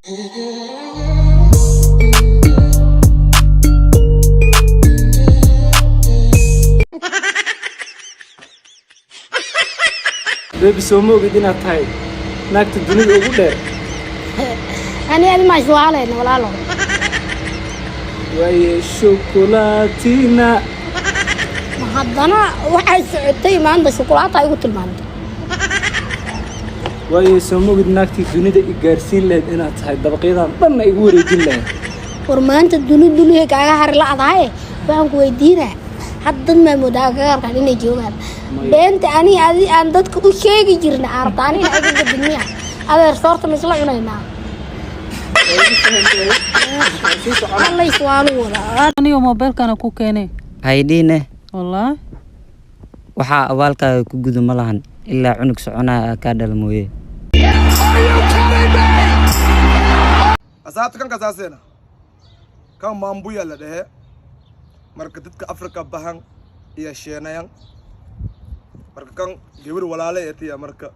Baby, soo ma ogid inaad tahay naagta dunida ugu dheer? Ani adi maa iswaalayna, walaalo. Waaye shukulaatina. Ma haddana waxay socotay maanta shukulaata igu tilmaantay? Waaye soo ma ogid naagtii dunida i gaarsiin lahayd inaad tahay, dabaqyadan dhanna igu wareejin lahayd? War maanta duni duniya kaaga hari la'dahay. Waxaan ku weydiinaa, hadda dad maa moodaa agagaarkan inay joogaan? Beenta ani adi aan dadka u sheegi jirna aarta anina iga gadin miya? Adeer, soorta ma isla cunaynaa? Alla iswaalu wadaa. Anigo moobeelkana ku keenay. Haydhiine. Wallaahi. Waxaa abaalkaaga ku gudo ma lahan, ilaa cunug soconaya aa kaa dhala mooye. Asaabta kan kasaasena kan maambuya la dhehe. Marka dadka Afrika bahan iyo sheenayan, marka kan gabar walaale etiya, marka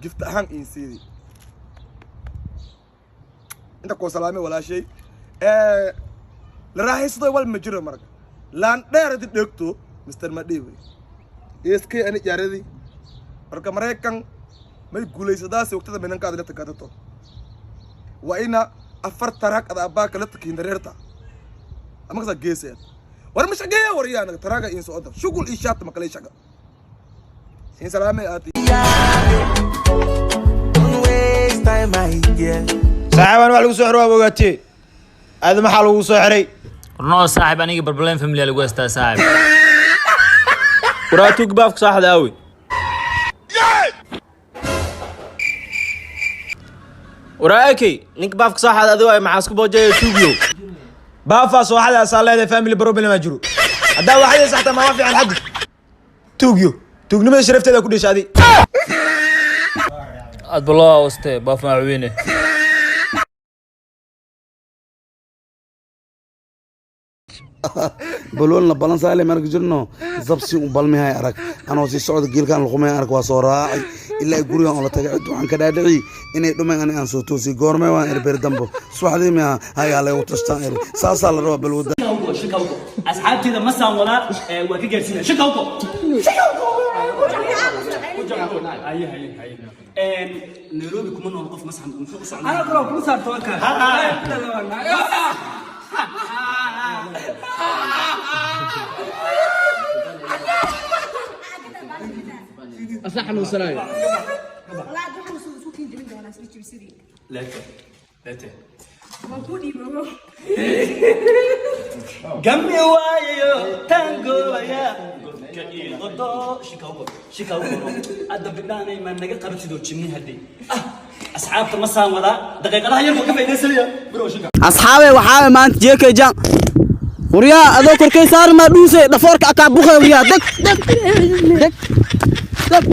gift ahaan iin siidi. Inta koo salaamay walaashay la raaxaysado wal ma jiro. Marka laan dheer hadi dhegto Mr. Madhibe iskay ani jaaradii. Marka Maraykan may guulaysadaasi waqtida minankaada la tagadato, waa ina afar taraag ada abbaa kala takiin dareerta ama kasa geeseed. War ma shaqeeya waryaanaga taraaga in socda shugul ii shaata makalay shaqa siin salaamay aati. Saaxiibaan, wax lagu soo xiro waaba ogaatee. Aada maxaa lagu soo xiray? No saaxib, aniga problem family lagu haystaa, saaxib. Waraatug baafka saaxda aawi. Waraakay ninka baafka saaxda adigo ay maxaa isku boojaya tuugyo? Baafaa soo xada asaa leedahay, family problem aa jiro. Haddaa waxayda saxta maama fiican xaddi tuugyo, tuugnimada sharafteeda ku dhesha adi. Aad baloo waste baaf macwiine. Baloolna balan saale marka jirno zabsi u balmihay arag anoo sii socda, geelkan luqumay arag, waa soo raacay ilaa gurigan oo la tagay. Cid waxaan ka dhaadhicii inay dhumeen ani aan soo toosiyey. Goormee waan erbeer dambo subaxdii miya hayaa laygu tashtaan eri. Saasaa la rabaa balwada. Asxaabteeda masaan wadaa, waa ka gaarsiinaya shikawko. Nairobi kuma nool qof masaxan muxuu u socdaa? Ana kaloo kuu saarto warkaan. Asla xanuunsanayo. Leete leete gami waayayo tangoobaya godka iiqodo shikawgo shikawgo hadda bidhaanay ma naga qabatidoo jimni hadday ah. Asxaabta masaan wadaa, daqiiqadaha yarkoo ka faa'iidaysanaya bro shika. Asxaabe, waxaa maanta jeekay jam. Waryaa, adoo korkay saar ma dhuusay dhafoorka akaa buqay. Waryaa, deg deg deg deg.